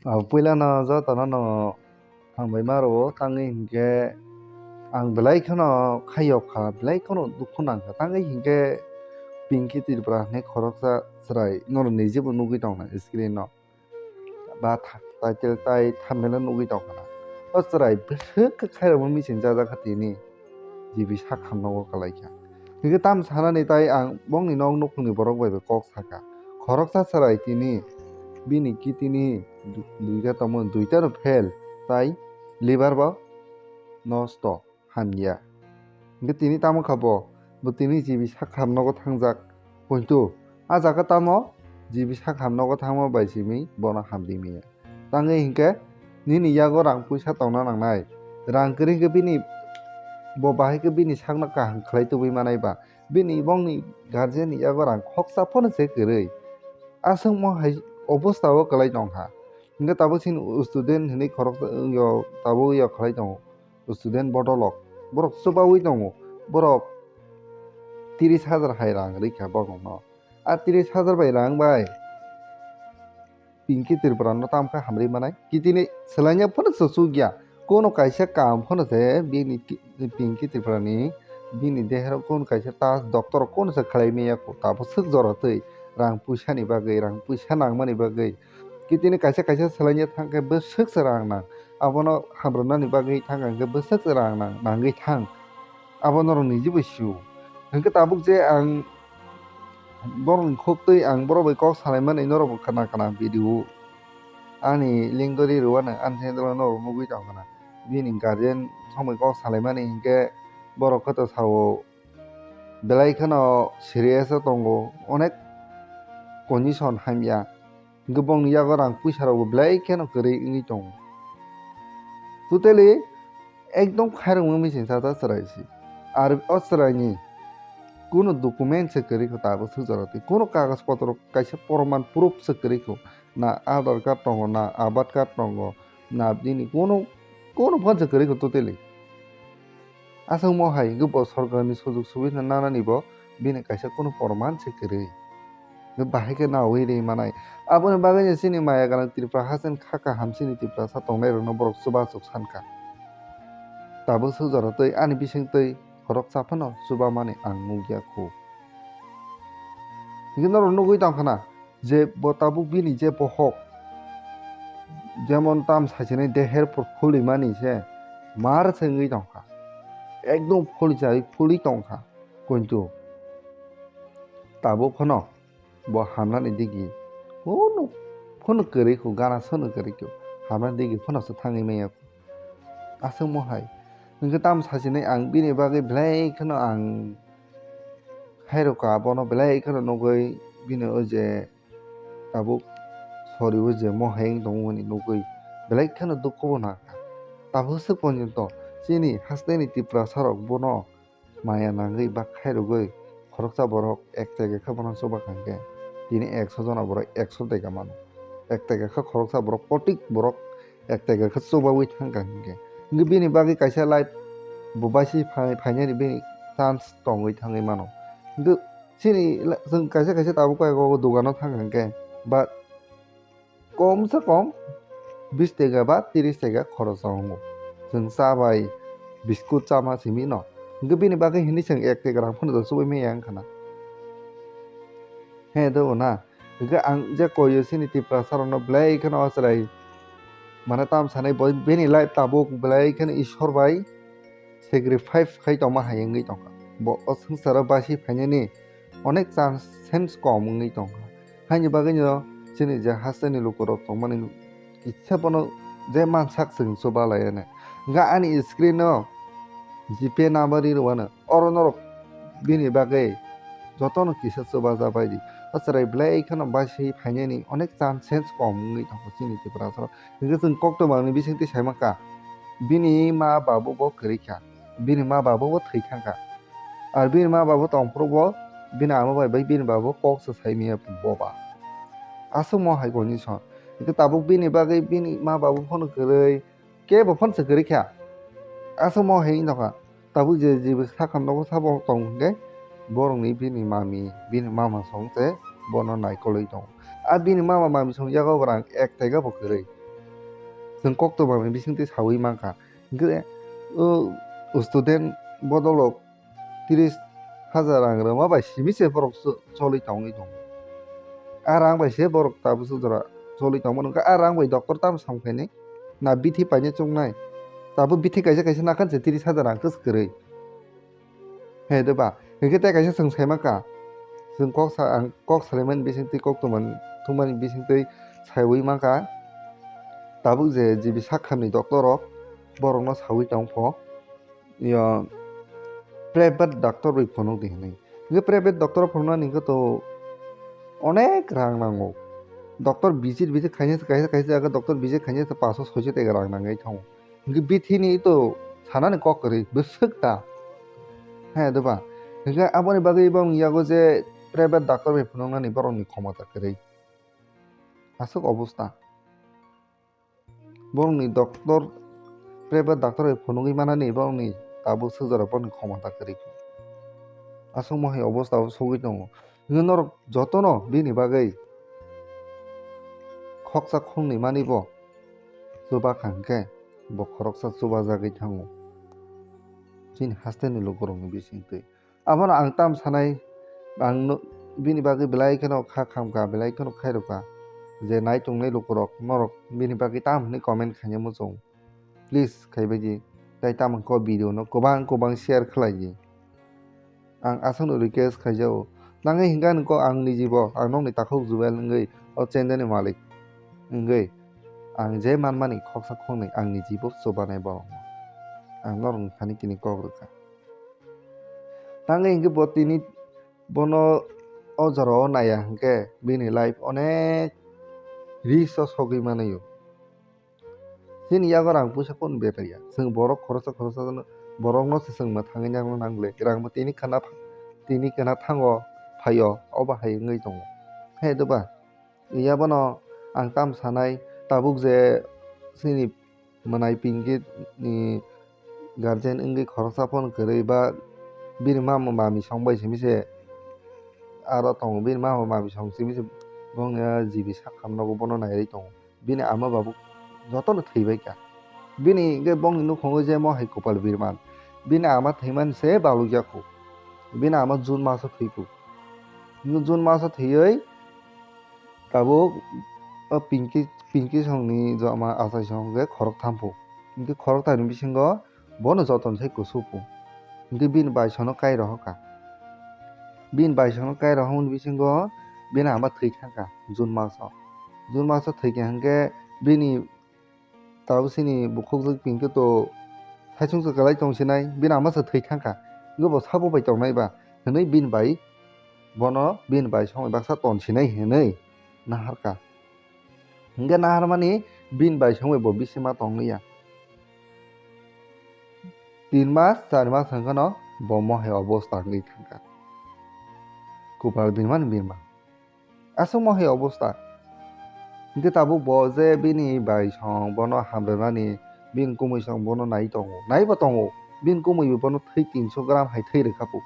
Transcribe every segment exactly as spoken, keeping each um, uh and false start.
Ah, puilano jotono no hambai ma rwo, tangwi hinkhe ang belai kheno khayok kha, belai kheno dukhu nang kha, tangwi hinkhe Pinky Tripura hinwi khoroksa chwrai norok nijibo nugwi tongkha screen o, ba tha-, title tai thumbnail o nugwi tongkha na. O chwrai bwswk khe khairokma missing chajak kha tini. G B sak hamnogo kwlai kha. Hinkhe tam sanani tai ang bongni nok nukhungni borok bai bai kok sakha. Khoroksa chwrai tini bini kidney du-, duita tongmani, duita no fail, tai liver bo nosto, hamya. Hinkhe tini tamo kha bo, bo tini G B sak hamnogo thangjak. Pointu, a jaga tamo G B sak hamnogo thangma bai simi bono hamdi miya. Tangwi hinkhe nini yago rang puisa tongna nangnai. Rang kwrwi hinkhe bini, bo bahai khe bini sakno kaham khlai tubui manai ba, bini bongni guardian ni yago rang khoksa phano se kwrwi. Aswk mo hai obostha o kwlai tongkha. Hinkhe tabuk chini student hinwi khoroksa yo tabuk yo khlai tongo. Student bodolok borok chubaui tongo. Borok tris hajar hai rang rikha borokno. A tris hajar bai rang bai Pinky Tripura no tamkha hamri manai. Kitini selainya phano se chukya. Kono kaisa kam phano se bini ki-, Pinky Tripura ni bini dehero kono kaisa tas doctor kono se khlai maya ko. Tabo swk jora twi rang puisa ni bagwi, rang puisa nangmani bagwi. Kitini kaisa kaisa selainya thangkhe bwswk se rang nang. Abono hamrwnani bagwi thangkha hwnkhe bwswk se rang nang, nangwi thang. Abo norok nijibo sio. Hwnkhe tabuk je ang borokni khuk twi ang borok bai kok salaimani norok bo khna khna video. Ani link gori rwano ani channel o norok nugwi tong khna. Bini guardian somoi kok salaimani hinkhe borok khe to sao belai kheno serious o tongo, onek condition hamya. Hinkhe bongni yago rang puisa rok bo belai kheno kwrwi wngwi tongo. Totally ekdom khairokma missing chajak chwrai se. Ar o chwraini kunu document se kwrwi kho tabuk swk jora twi. Kunu kagoj potro kaisa proman proof se kwrwi kho. Na Aadhaar card tongo, na Abat card tongo, na bini kunu, kunu phano se kwrwi kho totally. Aswk mo hai hinkhe bo sorkarni sujuk subida nanani bo bini kaisa kunu proman se kwrwi. Bahai khe nawi ri manai. Aboni bagwi no chini maya gwnang Tripura haste ni kha kaham chini Tiprasa tongnai rokno borok chubachu sankha. Tabuk swk jora twi ani bising twi khoroksa phano chubamani ang nukya khu. Hinkhe norok nugwi tongkha na je bo tabuk bini je bohok jemon tam saichini deher phulimani se mar se wngwi tongkha. Ekdom phuli chai phuli tongkha. Kintu tabuk phano bo hamnani digi phano, phano kwrwi kho, gana sono kwrwi kho, hamnani digi phano se thangwi manya kho. Aswk mo hai. Hinkhe tam sachinai ang bini bagwi belai kheno ang khairokha, bono belai kheno nugwi bini o je tabuk sori o je mo hai wng tongmani nugwi belai kheno dukhu bo nangkha. Tabuk swk ponjonto chini hasteni Tiprasa rok bono maya nangwi bak khairogwi khoroksa borok ek tega khe bono chuba kha hinkhe tini ekso jona borok ekso tega mano. Ek tega khe khoroksa borok kotik borok ek tega khe chubaui thangkha hinkhe. Hinkhe bini bagwi kaisa life bo baisi phai-, phainani bini chance tongwi thangwi mano. Hinkhe chini la-, chwng kaisa kaisa tabuk khe o dogano thangkha hinkhe ba kom se kom bis tega ba tris tega khoroch tongo. Chwng cha bai biskut chama simi no. Hinkhe bini bagwi hinwi chwng ek tega rang phano da chubai maya wngkha na. He do na. Hinkhe ang je koyo chini Tiprasa rokno belai kheno achrai mane tam sanai bo bini life tabuk belai kheno Ishwar bai sacrifice khai tongma hai wngwi tongkha. Bo o swngcharo basi phainani onek chance, chance kom wngwi tongkha. Haini bagwino chini je hasteni lukurok tongmani kisa bono je mansak chwng chuba laiya ne. Hinkhe ani screen o G Pay number ri rwano. Oro norok bini bagwi jotono kisa chubaja bai di. O chwrai belai kheno basi phainani onek chance, chance kom wngwi tongo chini Tiprasa rok. Hinkhe chwng koktwmani bisingtwi sai mankha, bini ma babu bo kwrwi kha, bini ma babu bo thwi thangkha. Ar bini ma babu tongphuru bo bini ama bai bai bini babu kok se sai maya boba. Aswk mo hai condition. Hinkhe tabuk bini bagwi bini ma babu phano kwrwi, kebo phano se kwrwi kha. Aswk mo hai wngtongkha. Tabuk je, je sakha nogo sabo tong hinkhe borokni bini mami, bini mama song se bono naikolwi tongo. A bini mama mami song yago bo rang ek tega bo kwrwi. Chwng koktwma ni bisingtwi sawi mankha. Hwnkhe o student bodolrok tris hajar rang rwma bai simi se borok cho-, choli tongwi tongo. A rang bai se borok tabuk jora choli tongmano, hwnkhe a rang bai doctor tamo samkhainai? Na bithi paina chuknai? Tabuk bithi kaisa kaisa nakhan se tris hajar rang kwswk kwrwi. He de ba? Hwnkhe tei kaisa chwng sai mankha. Chwng kok sa-, ang kok salaimani bisingtwi, kok tongmani, thumani bisingtwi saiwi mankha. Tabuk je G B sakhamni doctor rok borokno sawi tongpho. Yo, private doctor bai phunuk di hinwi. Hwnkhe private doctor phunuknani hwnkhe to onek rang nango. Doctor visit, visit khainai, kaisa, kaisa jaga doctor visit khainai paanch soi soi taka rang nangwi thango. Hwnkhe bithini to sanani kok kwrwi, bwswk ta. He, doba. Hwnkhe aboni bagwi bo wng yago je private doctor bai phunuknani borokni khomota kwrwi. Aswk obosta. Borokni doctor, private doctor bai phunugwi manani borokni tabuk swk jora borokni khomota kwrwi. Aswk mohai obosta o sogwi tongo. Hwnkhe norok jotono bini bagwi khoksa khoknwi mani bo chuba kha hwnkhe bo khoroksa chubajagwi thango chini hasteni lukurokni bisingtwi. Abono ang tam sanai, ang no-, bini bagwi belai kheno kha khamkha, belai kheno khairokha je nai tongnai lukurok norok bini bagwi tam hwnwi comment khaina muchung. Please khaibai di. Tai tamo khe o video no kwbang kwbang share khlai di. Ang aswkno request khaijao. Nangwi hwnkha nokho ang nijibo ang nokni takhuk Jubel wngwi o channel ni malik wngwi ang je manmani khoksa khoknwi ang nijibo chubanai borokno. Ang norokni thani tini kok rwkha. Tangwi hwnkhe bo tini bono o jorao naiya hwnkhe bini life onek risk o sogwi manaio. Chini yago rang puisa kunu betar ya. Chwng borok khoroksa khoroksa no, borokno se chwng mwthangwi nangna nangle. Rang bo tini kana, tini kana thango phaio, obo hai wngwi tongo. He doba, yabono ang tam sanai, tabuk je chini mwnai Pinky ni guardian wngwi khoroksa phone kwrwi ba bini mama mami song bai simi se aro tongo, bini mama mami song simi se bongni G B sakhamno bono naiwi tongo. Bini ama babu jotono thwibaikha. Bini hwnkhe bongni nukhungo je mo hai kopal birman. Bini ama thwimani se balukya kho. Bini ama June maso thwikho. June maso thwiwi tabuk o Pinky, Pinky songni jo ama Achai song je khorok thamphu. Hwnkhe khorok thaini bisingo bono joton sai kusupu. Hwnkhe bini baisono kai rohorkha. Bini baisono kai rohormani bisingo bini ama thwi thangkha June maso. June maso thwikha hwnkhe bini tabuk chini bukhukjwk Pinky to saichung se kwlai tong sinai, bini ama se thwi thangkha. Hwnkhe bo sabo bai tongnai ba hwnwi bini bai bono bini baisong bai baksa ton sinai hwnwi naharkha. Hwnkhe naharmani bini baisong bai bo bisima tongliya. Tin mas, char mas hwnkhe no bo mohai obosta wngwi thangkha. Kupal birman birman. Aswk mohai obosta. Hwnkhe tabuk bo je bini baisong bono hamrwnani, bini kumui song bono nai tongo. Naibo tongo. Bini kumui bo bono thwi tinso gram hai thwi rwkha puk.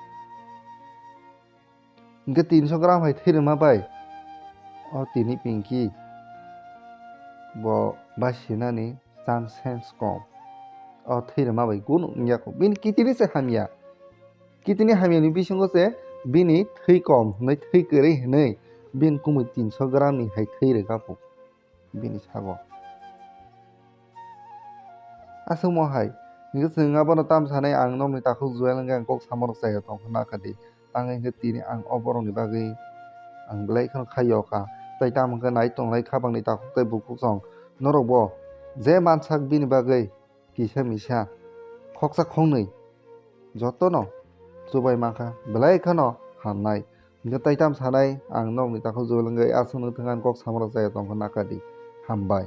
Hwnkhe tinso gram hai thwi rwma bai o tini Pinky bo basinani chances kom. O thwi rwma bai kunu wngya kho. Bini kitini se hamya. Kitini hamyani bisingo se bini thwi kom hwnwi, thwi kwrwi hwnwi bini kumui tinso gram ni hai thwi rwkha phu bini sago. Aswkmo hai, hwnkhe chwng abono tam sanai, ang nokni takhuk Joel hwnkhe ang kok samarok chaya tongkha nakha di. Tangwi hwnkhe tini ang o borokni bagwi ang belai kheno khaiyokha. Tei tamo hwnkhe nai tonglai kha bangni takhuk tei bukhuk song. Norokbo je mansak bini bagwi kisa misa khoksa khoknwi jotono chubai mankha, belai kheno hamnai. Hwnkhe tei tam sanai ang nokni takhuk Joel wngwi aswk nung thangkha ang kok samarok chaya tongkha nakha di. Hambai.